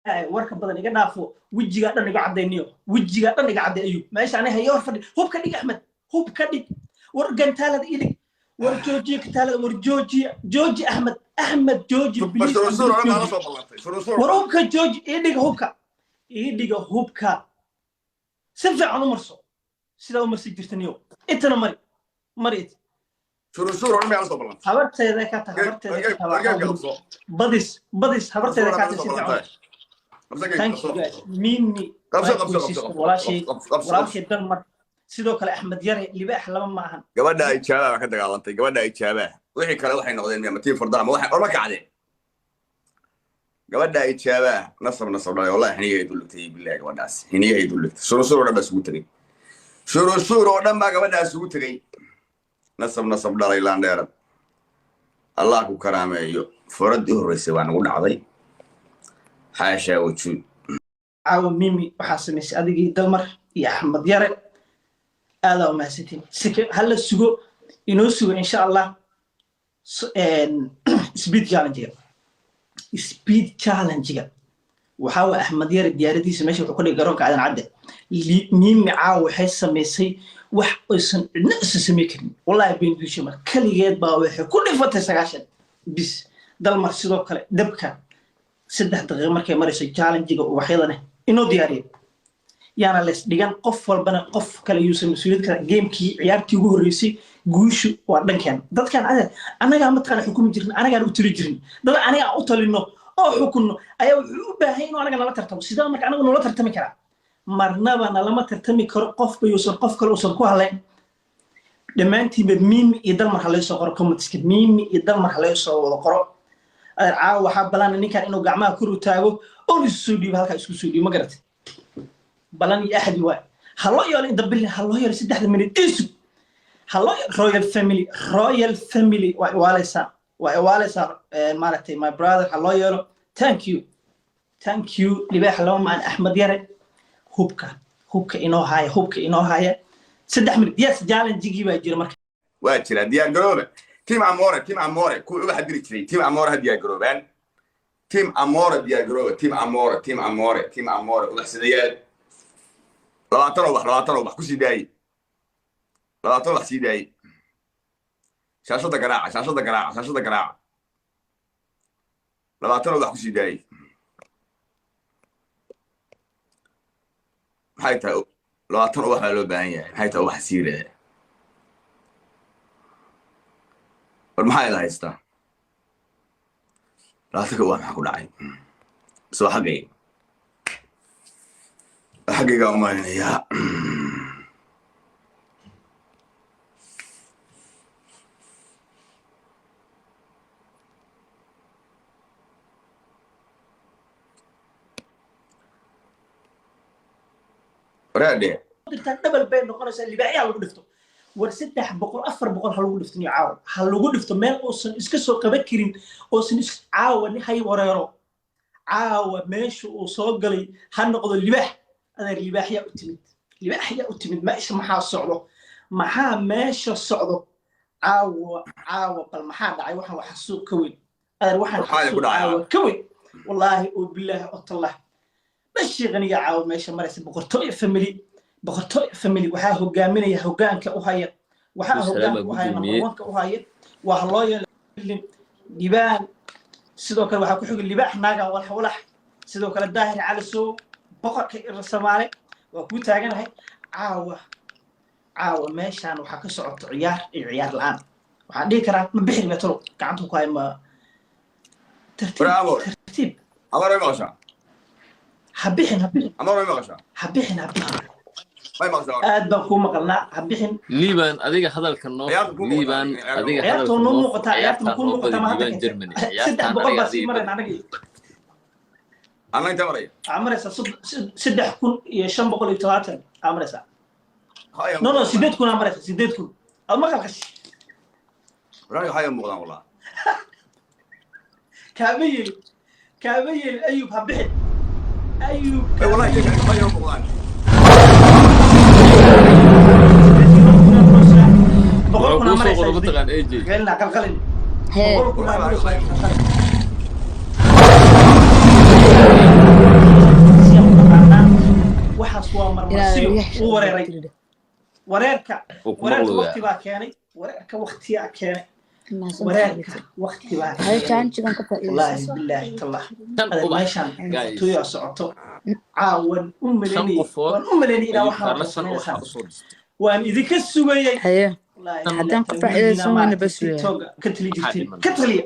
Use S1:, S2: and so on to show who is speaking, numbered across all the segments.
S1: Warka badan iga dhaafo. Wejigaa dhan iga caddayniyo, wejigaa dhan iga cadday. Ayuu meesha ani hayo hor fadhi. Hub ka dhig, Axmed, hub ka dhig. War gantaalada ii dhig. War joojiya gantaalada. War joojiya, jooji, Axmed, Axmed, jooji, please.
S2: Surusuur
S1: Axmed,
S2: oo dhan baa la
S1: jooji.
S2: soo ballantay surusuur.
S1: War hubka jooji, ii dhiga hubka, ii dhiga hubka. Si fiican u marso sidaa u marsi jirta niyo. Intana mari, mari it.
S2: Surusuur oo dhan baa la soo ballantay.
S1: Habarteeda ka tahay, habarteeda ka tahay.
S2: Wargeemka qabso.
S1: Badis, badis, habarteeda
S2: Surusuur
S1: ka
S2: oo dhan
S1: tahay.
S2: baa la
S1: Si
S2: soo
S1: fiican.
S2: ballantay. Qabso.
S1: Thank you guys, Mimi.
S2: Qabso,
S1: my
S2: qabso,
S1: sister,
S2: qabso.
S1: Walaashay.
S2: Qabso, qabso.
S1: Walaalkay Dalmar, sidoo kale Axmed Yare, libaax laba ma ahan.
S2: Gabadha ijaabaa baa ka dagaalantay. Gabadha ijaabaa, wixii kale waxay noqdeen ama tii fardaha ama waxay orma kacdeen. Gabadha ijaabaa nasab nasab dhalay. Wallahi xiniyahay dul dhigtay, billahi, gabadhaas xiniyahay dul dhigtay. Surusuur oo dhan baa isugu tegey, surusuur oo dhan baa gabadhaas isugu tegey. Nasab nasab dhalay, laandheerad, Allah ku karaameeyo. Furadii horreysay baa nagu dhacday, xaashaa wajuud.
S1: Caawa Mimi waxaa samaysay adigii Dalmar iyo Axmed Yare, aadaa umahadsantiin. Sike hala sugo, inoo sugo, insha Allah. Speed challenge-ga, speed challenge-ga waxaa waa Axmed Yare diyaaradiisa meesha wuxuu ka dhigay garoonka Aadan Cadde. Mimi caawa waxay samaysay wax aysan cidna isa samey karin. Wallahi been duushe mar kaligeed baa waxay ku dhifatay 90 bis. Dalmar sidoo kale dabka 3 daqiiqo markay marayso challenge-ga ubaxyadana inoo diyaariyo. Yaana leys dhigan, qof walbana qof kale yuusan mas-uuliyad kale. Gamekii, ciyaartii ugu horreysay, guushu waa dhankeen. Dadkan annagaa mataqaana xukumi jirin, anagaan u tali jirin. Dad anaga aan u talino oo xukunno ayaa wuxuu u baahan inuu anaga nala tartamo. Sidee marka anagu nala tartami karaa? Marnaba nalama tartami karo. Qofba yuusan qof kale uusan ku hadlayn. Dhammaantiinba Mimi iyo Dalmar ha laysoo qoro commentska. Mimi iyo Dalmar ha laysoo wada qoro. Adeer, caawa waxaa balana ninkan inuu gacmaha kor u taago oon isu soo dhiibo, halkaa isku soo dhiibo. Ma garatay? Balan iyo axdi waay. Ha loo yeelo inta bilin, ha loo yeelo 3-da minute isug ha loo. Royal family, royal family, waa iwaaleysaa, waa iwaaleysaa. Maaragtay, my brother, ha loo yeelo. Thank you, thank you. Libaaxa laba maan. Axmed Yare, hubka, hubka inoo haya, hubka inoo haya. 3 minute. Yes, challenge-gii baa jira marka.
S2: Waa jira, diyaar garooba. Team Amore, team Amore, kuwii ubaxa diri jiray, team Amore ha diyaar garoobaan. Team Amore, diyaar garooba. Team Amore, team Amore, team Amore, ubaxsadayaal, 20 ubax, 20 ubax kusii daaye, 20 ubax sii daaye. Shaashada garaaca, shaashada garaaca, shaashada garaaca. 20 ubax kusii daaye. Maxay tahay? 20 ubax baa loo baahan yahay. Maxay tahay ubax siiraya? War maxaa ila haystaa? 20-ka ubax maxaa ku dhacay? Mise waa xaggayga? Xaggaygaa umalinayaa. Waraadhe.
S1: Dirtaan double bay noqonaysaa. Libaaxyaa lagu dhifto. War 300, 400 ha lagu dhifto. Niyo caawa ha lagu dhifto meel uusan iska soo qaban karin, uusan is caawa ni hay wareero. Caawa meesha uu soo galay ha noqdo libaax. Adeer, libaaxyaa u timid, libaaxyaa u timid meesha. Maxaa socdo? Maxaa meesha socdo caawa? Caawa bal maxaa dhacay? Waxaan waa xasuuq ka weyn, adeer. Waxaan
S2: Maxaa ku
S1: xasuuq
S2: dhacay?
S1: Caawa ka weyn, wallaahi oo bilaahi oo tallah. Dhashiiqaniga caawa meesha maraysa boqortooyo family, boqortooyo family waxaa hogaaminaya, hogaanka u haya, waxaa
S3: Salaam
S1: hogaanka u haya,
S3: gudoomiye.
S1: number one-ka u haya waa loo yeelin Dhibaan. Sidoo kale waxaa ku xigay libaax naaga walax walax. Sidoo kale Daahir Cali Sow, boqorka ir Soomaali, waa kuu taaganahay caawa. Caawa meeshaan waxaa ka socoto ciyaar iyo ciyaar la-aan. Waxaan dhihi karaa ma bixir metro gacanta ku hay ma tartiib.
S2: Bravo.
S1: Tartiib.
S2: Amar way maqashaa?
S1: Ha bixin, ha bixin.
S2: Amar way maqashaa?
S1: Ha bixin, ha bixin.
S2: May maqashaa?
S1: Aad baan kuu maqalnaa, ha bixin.
S3: Liban, adiga hadalka noo
S2: Ciyaarta kuu
S3: Liban
S2: muuqataa.
S3: adiga
S1: Ciyaarta
S3: hadalka
S1: noo
S3: noo
S1: muuqataa, ciyaarta ma
S3: ciyaartaan
S1: kuu
S3: noo
S1: muuqataa?
S3: badi.
S1: Ma hadda
S3: Liban
S1: keentay
S3: Germany
S1: saddex
S3: ciyaartaan
S1: boqol
S3: aniga
S1: baa sii
S3: adiga
S1: marayna anagii.
S2: Anna inta maraya.
S1: Waxaa maraysaa 3570 aa maraysaa.
S2: Haya.
S1: No, 8000 aa maraysaa, 8000 aad maqalkash.
S2: Walahi waxay muuqdaan wallah.
S1: Kaama yeelin, kaama yeelin. Ayub, ha bixin, Ayub.
S2: Ay wallahi iyaga waxay muuqdaan.
S1: Boqol
S3: Wuxuu
S1: kun aa
S3: kuu soo
S1: maraysaa.
S3: qoro mataqaan AJ.
S1: Qalina qalqalin.
S4: Hee.
S1: 100,000 aa maraysaa, qalqalin. Marmarsiyo wuu wareeray. Wareerka,
S3: Wuu ku
S1: wareerka
S3: maqlayaa.
S1: Waqti baa keenay wareerka, waqtiyaa keenay wareerka, waqti baa
S4: Haye,
S1: keenay.
S4: challenge-gan ka
S1: Wallaahi,
S4: faa'iidayso.
S1: bilaahi, tallah.
S3: Shan
S1: Adeer,
S3: ubax
S1: meeshaan
S3: guys.
S1: tuyaa socoto caawan u
S3: Shan
S1: malaynayay,
S3: qofood
S1: waan u malaynayay inaa
S3: ayuu
S1: waxaan
S3: Kaarla shan ubaxa
S1: samaynaysaa.
S3: usoo dhistay.
S1: Waan idinka sugayay.
S4: Haye.
S1: Wallaahi,
S4: Haddaan ka
S1: billahi,
S4: faa'iidaysan weyna bas weeye.
S1: TikTok-ga ka tali
S3: Maxaa
S1: jirteen,
S3: dhiman?
S1: ka taliya.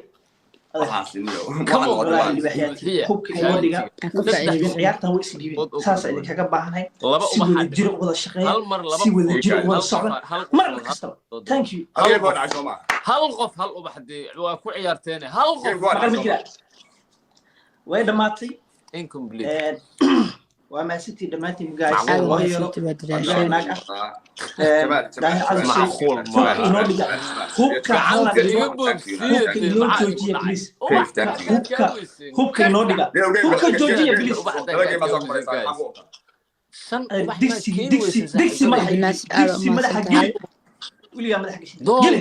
S2: Waxaas niyo.
S3: Come on.
S1: Wallaahi, libaaxyaati,
S3: Buuxiya.
S1: hubka inoo dhiga.
S4: Aan ka
S3: Saddex
S4: faa'iidaysan.
S1: Ciyaartan way isdhiibeen.
S3: Qofood oo
S1: Saasa
S3: kala duwan.
S1: idinkaga baahanay.
S3: Laba
S1: Si
S3: ubaxa
S1: wada jiro
S3: dhiman.
S1: wada shaqeeya,
S3: Hal mar laba
S1: si wada
S3: qofood,
S1: jiro
S3: hal
S1: wada
S3: qof
S1: socda
S3: hal
S1: mar
S3: qofood hal
S1: kastaba.
S3: soo diro.
S1: Thank you.
S3: Hal
S2: Game waa
S3: qof,
S2: dhacay, soo maaha?
S3: Hal qof hal ubax dee waa ku ciyaarteene, hal qof.
S2: Game waa
S1: Maqal
S2: dhacay,
S1: ma
S2: soo
S1: jiraa?
S2: maaha?
S1: Way dhammaatay.
S3: Incomplete.
S1: Waa mahadsantihiin dhammaantiin, guys.
S4: Aad
S1: Loo yeero
S4: mahadsantii, waa
S1: libaax
S4: dadaasheen.
S1: naag ah.
S2: Jamaal, Jamaal,
S1: Daahir Cali
S2: Jamaal.
S1: Sheikh,
S3: Macquul
S1: hubka
S3: maaha.
S1: inoo dhiga, hubka hala
S3: Gacanta
S1: dhigo.
S3: iga boobsiiya.
S1: Hubka
S3: Dee
S1: inoo
S3: maxaa igu
S1: joojiya,
S3: dhacay?
S1: please.
S3: Ubax
S2: Thank you.
S1: Hubka, hubka inoo dhiga, hubka joojiya, please.
S2: Laba game baa soo koraysaa, maxaa ku wataa?
S3: Shan ubax maa
S1: Digsi,
S3: keeni
S1: digsi,
S3: weysa
S1: digsi
S3: saaxiibada.
S1: madaxa geli.
S4: Naas, aad
S1: Digsi madaxa
S4: umahadsan tahay.
S1: geli, weligaa madaxa gashi.
S3: Doon.
S1: Geli.